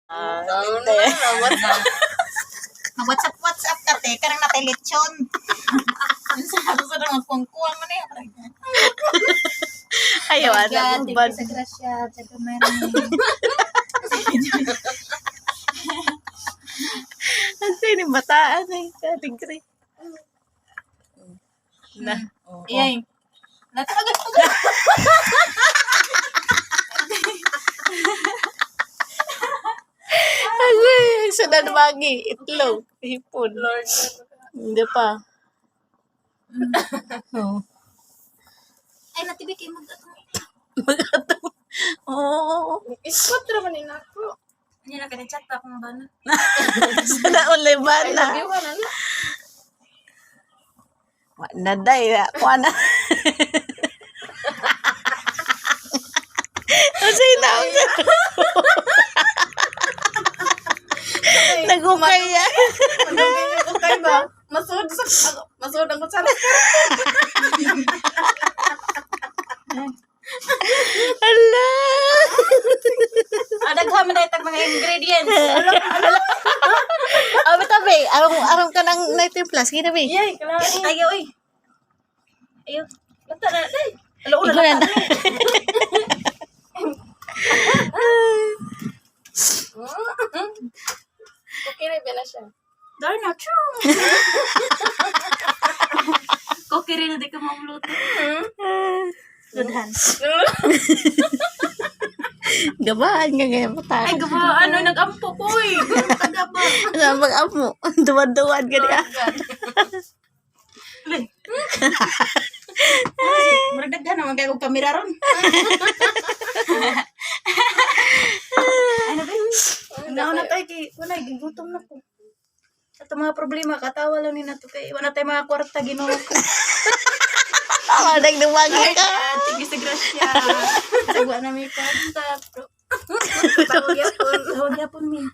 Ah, Hindi. Mag-WhatsApp, WhatsApp ka te, karang natay lechon. Sa ako sa nang kuwang-kuwang man eh. Ayaw, God, anak thank bad. you sa grasya. Sa meron. Ang sino bataan eh. Katigre. Na. Iyay. Natagad agad. Agoy, sa nanwagi, itlog, hipon. Lord. Hindi pa. Oo. Ay, natibi kayo mag-atong. Magatong. Oo. Iskot ra man ni nako. Hindi na kani-chat pa akong bana. Sa naulay ba Ay, na? love you ka na na. Wa na day, kuha na. Kasi na. Nagukay yan. Okay ba? Masud sa masud ang kutsara. Ala. Ah, daghan man dahil tag mga ingredients. Abi tabi, arong arong ka ng 19 plus, kina bi. Yay, kalahi. Ayaw oy. Ayaw. Basta na, day. Ala una Ikaw na. na. Okay na ba na siya? Darna, choo. Kokiri na di ka mamluto. Dudhan. Gabaan nga ganyan pa Ay, tayo. gaba, ano, nag-ampo ko eh. Taga ba? Sa pag-amo, duwad-duwad ka niya. Murag daghan naman kayo og kamera ron. Ano ba yun? Nauna tayo kay wala gigutom na ko. Sa mga problema katawa lang ni nato kay wala tayo mga kwarta Ginoo ko. Tama, nagdumagi ka. Thank you sa grasya. Sagwa na may kwarta. Pero tawag yapon mi.